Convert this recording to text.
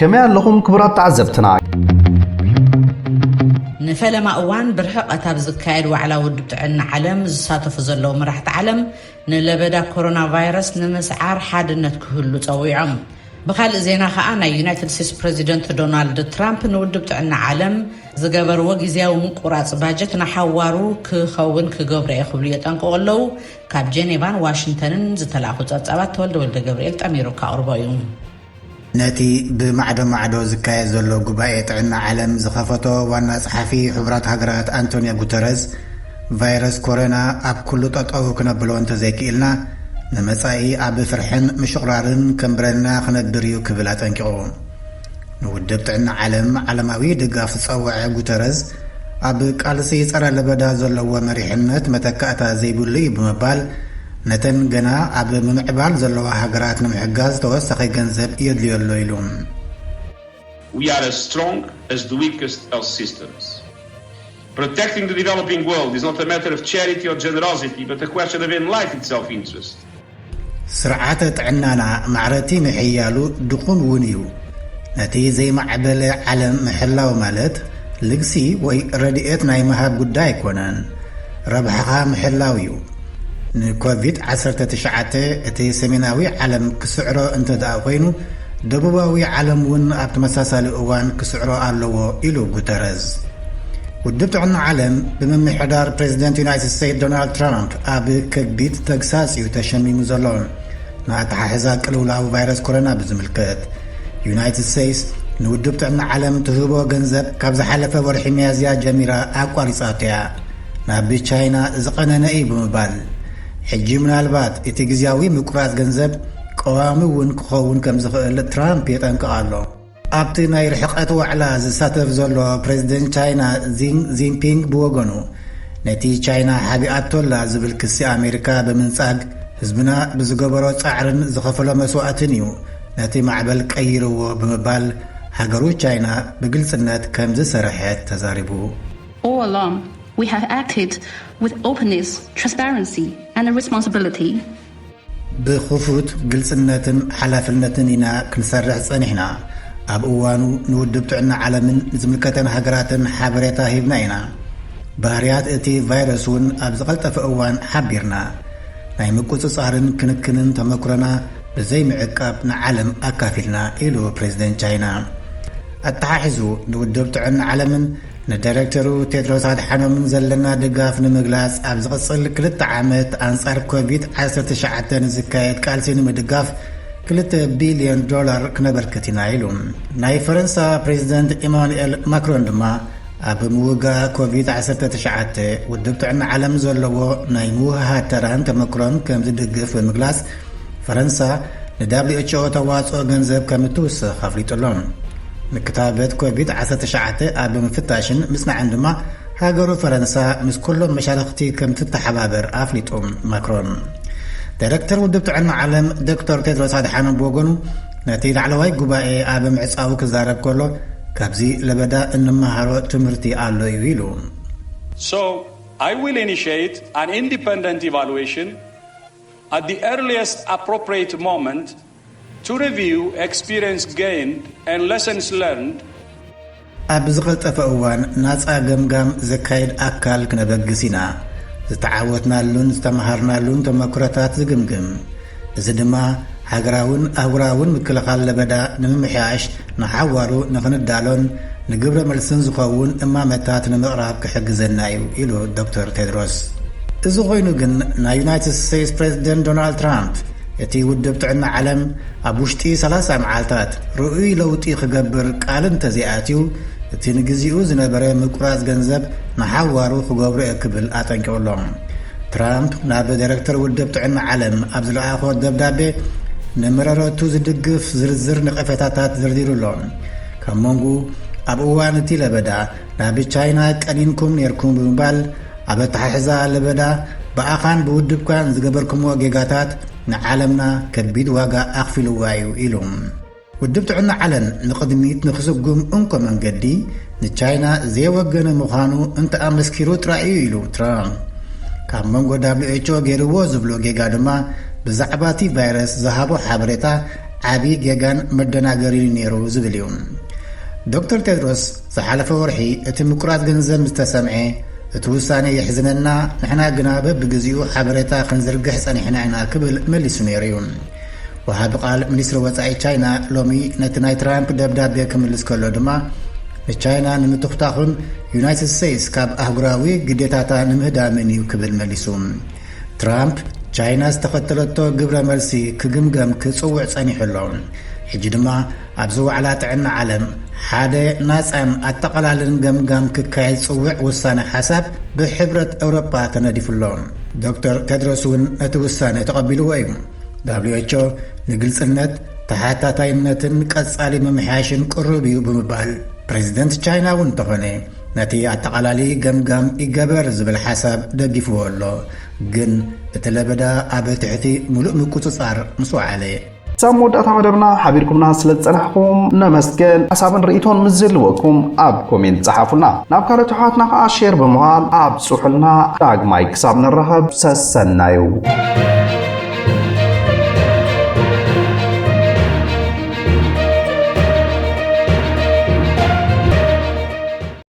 ከመይ ኣለኹም ክቡራት ተዓዘብትና? ንፈለማ እዋን ብርሕቐት ኣብ ዝካየድ ዋዕላ ውድብ ጥዕና ዓለም ዝሳተፉ ዘለዉ መራሕቲ ዓለም ንለበዳ ኮሮና ቫይረስ ንምስዓር ሓድነት ክህሉ ጸዊዖም። ብኻልእ ዜና ከኣ ናይ ዩናይትድ ስቴትስ ፕሬዚደንት ዶናልድ ትራምፕ ንውድብ ጥዕና ዓለም ዝገበርዎ ግዜያዊ ምቁራጽ ባጀት ንሓዋሩ ክኸውን ክገብሮ እየ ክብሉ የጠንቅቑ ኣለዉ። ካብ ጀኔቫን ዋሽንግተንን ዝተላእኹ ጸብጻባት ተወልደ ወልደ ገብርኤል ጠሚሩ ካቕርቦ እዩ። ነቲ ብማዕዶ ማዕዶ ዝካየድ ዘሎ ጉባኤ ጥዕና ዓለም ዝኸፈቶ ዋና ጸሓፊ ሕቡራት ሃገራት ኣንቶኒዮ ጉተረዝ፣ ቫይረስ ኮሮና ኣብ ኩሉ ጠጠው ክነብሎ እንተዘይክኢልና፣ ንመጻኢ ኣብ ፍርሕን ምሽቑራርን ከንብረና ክነብር እዩ ክብል ኣጠንቂቑ። ንውድብ ጥዕና ዓለም ዓለማዊ ድጋፍ ዝጸወዐ ጉተረዝ፣ ኣብ ቃልሲ ጸረ ለበዳ ዘለዎ መሪሕነት መተካእታ ዘይብሉ እዩ ብምባል፣ ነተን ገና ኣብ ምምዕባል ዘለዋ ሃገራት ንምሕጋዝ ተወሳኺ ገንዘብ የድልዮ ኣሎ ኢሉ። We are as strong as the weakest health systems. Protecting the developing world is not a matter of charity or generosity, but a question of enlightened self interest. ስርዓተ ጥዕናና ማዕረቲ ምሕያሉ ድኹም እውን እዩ። ነቲ ዘይማዕበለ ዓለም ምሕላው ማለት ልግሲ ወይ ረድኤት ናይ ምሃብ ጉዳይ ኣይኮነን። ረብሓኻ ምሕላው እዩ። ንኮቪድ ዓሰርተ ትሽዓተ እቲ ሰሜናዊ ዓለም ክስዕሮ እንተ ደኣ ኮይኑ፣ ደቡባዊ ዓለም እውን ኣብ ተመሳሳሊ እዋን ክስዕሮ ኣለዎ ኢሉ ጉተረዝ። ውድብ ጥዕና ዓለም ብምምሕዳር ፕሬዚደንት ዩናይትድ ስቴትስ ዶናልድ ትራምፕ ኣብ ከቢድ ተግሳጽ እዩ ተሸሚሙ ዘሎ። ንኣተሓሕዛ ቅልውላው ቫይረስ ኮሮና ብዝምልከት፣ ዩናይትድ ስቴትስ ንውድብ ጥዕና ዓለም ትህቦ ገንዘብ ካብ ዝሓለፈ ወርሒ ሚያዝያ ጀሚራ ኣቋሪጻቶ እያ። ናብ ቻይና ዝቐነነ እዩ ብምባል፣ ሕጂ ምናልባት እቲ ግዜያዊ ምቁራጽ ገንዘብ ቀዋሚ እውን ክኸውን ከም ዝኽእል ትራምፕ የጠንቅቕ ኣሎ። ኣብቲ ናይ ርሕቐት ዋዕላ ዝሳተፍ ዘሎ ፕሬዚደንት ቻይና ዚን ዚንፒንግ ብወገኑ፣ ነቲ ቻይና ሓቢኣቶላ ዝብል ክሲ ኣሜሪካ ብምንጻግ፣ ህዝብና ብዝገበሮ ጻዕርን ዝኸፈሎ መስዋእትን እዩ ነቲ ማዕበል ቀይርዎ ብምባል፣ ሃገሩ ቻይና ብግልጽነት ከም ዝሰርሐት ተዛሪቡ። All along, we have acted with openness, transparency, and responsibility. ብኽፉት ግልጽነትን ሓላፍነትን ኢና ክንሰርሕ ጸኒሕና። ኣብ እዋኑ ንውድብ ጥዕና ዓለምን ንዝምልከተን ሃገራትን ሓበሬታ ሂብና ኢና። ባህርያት እቲ ቫይረስ እውን ኣብ ዝቐልጠፈ እዋን ሓቢርና፣ ናይ ምቁጽጻርን ክንክንን ተመክሮና ብዘይምዕቃብ ንዓለም ኣካፊልና ኢሉ ፕሬዚደንት ቻይና። ኣተሓሒዙ ንውድብ ጥዕና ዓለምን ንዳይሬክተሩ ቴድሮስ ኣድሓኖምን ዘለና ድጋፍ ንምግላጽ ኣብ ዝቕጽል ክልተ ዓመት ኣንጻር ኮቪድ ዓሰርተ ትሽዓተ ንዝካየድ ቃልሲ ንምድጋፍ ክልተ ቢልዮን ዶላር ክነበርክት ኢና ኢሉ። ናይ ፈረንሳ ፕሬዚደንት ኢማኑኤል ማክሮን ድማ ኣብ ምውጋእ ኮቪድ ዓሰርተ ትሽዓተ ውድብ ጥዕና ዓለም ዘለዎ ናይ ምውህሃድ ተራን ተመክሮን ከም ዝድግፍ ብምግላጽ፣ ፈረንሳ ንዳብሊው ኤች ኦ ተዋጽኦ ገንዘብ ከም እትውስኽ ኣፍሊጡ ኣሎ። ንክታበት ኮቪድ ዓሰርተ ትሽዓተ ኣብ ምፍታሽን ምጽናዕን ድማ ሃገሩ ፈረንሳ ምስ ኩሎም መሻርኽቲ ከም ትተሓባበር ኣፍሊጡ ማክሮን። ዳይረክተር ውድብ ጥዕና ዓለም ዶክተር ቴድሮስ ኣድሓኖም ብወገኑ፣ ነቲ ላዕለዋይ ጉባኤ ኣብ ምዕጻዉ ክዛረብ ከሎ፣ ካብዚ ለበዳ እንመሃሮ ትምህርቲ ኣሎ እዩ ኢሉ። So, I will initiate an independent evaluation at the earliest appropriate moment to review experience gained and lessons learned. ኣብ ዝቐልጠፈ እዋን ናጻ ገምጋም ዘካይድ ኣካል ክነበግስ ኢና። ዝተዓወትናሉን ዝተምሃርናሉን ተመክሮታት ዝግምግም። እዚ ድማ ሃገራውን ኣህጉራውን ምክልኻል ለበዳ ንምምሕያሽ ንሓዋሩ ንኽንዳሎን ንግብረ መልስን ዝኸውን እማመታት ንምቕራብ ክሕግዘና እዩ ኢሉ ዶክተር ቴድሮስ። እዚ ኮይኑ ግን ናይ ዩናይትድ ስቴትስ ፕሬዚደንት ዶናልድ ትራምፕ እቲ ውድብ ጥዕና ዓለም ኣብ ውሽጢ ሰላሳ መዓልታት ርኡይ ለውጢ ክገብር ቃል እንተዘይኣትዩ፣ እቲ ንግዚኡ ዝነበረ ምቁራጽ ገንዘብ ንሓዋሩ ክገብሮ እየ ክብል ኣጠንቂቑ ኣሎ። ትራምፕ ናብ ዳይረክተር ውድብ ጥዕና ዓለም ኣብ ዝለኣኾ ደብዳቤ፣ ንመረረቱ ዝድግፍ ዝርዝር ነቐፌታታት ዘርዚሩ ኣሎ። ካብ መንጉ ኣብ እዋን እቲ ለበዳ ናብ ቻይና ቀኒንኩም ነይርኩም ብምባል፣ ኣብ ኣተሓሕዛ ለበዳ ብኣኻን ብውድብካን ዝገበርኩምዎ ጌጋታት ንዓለምና ከቢድ ዋጋ ኣኽፊልዋ እዩ ኢሉ። ውድብ ጥዕና ዓለም ንቕድሚት ንክስጉም እንኮ መንገዲ ንቻይና ዘየወገነ ምዃኑ እንተኣመስኪሩ ጥራይ እዩ ኢሉ ትራምፕ። ካብ መንጎ ደብሊው ኤች ኦ ገይርዎ ዝብሎ ጌጋ ድማ ብዛዕባ እቲ ቫይረስ ዝሃቦ ሓበሬታ ዓቢ ጌጋን መደናገሪን ነይሩ ዝብል እዩ። ዶክተር ቴድሮስ ዝሓለፈ ወርሒ እቲ ምቁራጽ ገንዘብ ምስ ተሰምዐ፣ እቲ ውሳኔ የሕዝነና፣ ንሕና ግና በብግዜኡ ሓበሬታ ክንዝርግሕ ጸኒሕና ኢና ክብል መሊሱ ነይሩ እዩ። ወሃቢ ቃል ሚኒስትሪ ወጻኢ ቻይና ሎሚ ነቲ ናይ ትራምፕ ደብዳቤ ክምልስ ከሎ ድማ፣ ንቻይና ንምትኹታኹን ዩናይትድ ስቴትስ ካብ ኣህጉራዊ ግዴታታ ንምህዳምን እዩ ክብል መሊሱ። ትራምፕ ቻይና ዝተኸተለቶ ግብረ መልሲ ክግምገም ክጽውዕ ጸኒሑ ኣሎ። ሕጂ ድማ ኣብዚ ዋዕላ ጥዕና ዓለም ሓደ ናጻን ኣጠቓላልን ገምጋም ክካየድ ዝጽውዕ ውሳነ ሓሳብ ብሕብረት ኤውሮጳ ተነዲፉ ኣሎ። ዶክተር ቴድሮስ እውን ነቲ ውሳነ ተቐቢልዎ እዩ። ደብሊው ኤች ኦ ንግልጽነት፣ ተሓታታይነትን ቀጻሊ ምምሕያሽን ቅሩብ እዩ ብምባል፣ ፕሬዚደንት ቻይና እውን እንተኾነ ነቲ ኣጠቓላሊ ገምጋም ይገበር ዝብል ሓሳብ ደጊፍዎ ኣሎ። ግን እቲ ለበዳ ኣብ ትሕቲ ሙሉእ ምቁጽጻር ምስ ወዓለ። ክሳብ መወዳእታ መደብና ሓቢርኩምና ስለ ዝጸናሕኩም ነመስገን። ሓሳብን ርእይቶን ምስ ዝህልወኩም ኣብ ኮሜንት ጸሓፉልና። ናብ ካልኦት ኣሕዋትና ከኣ ሼር ብምባል ኣብጽሑልና። ዳግማይ ክሳብ ንራኸብ ሰሰናዩ።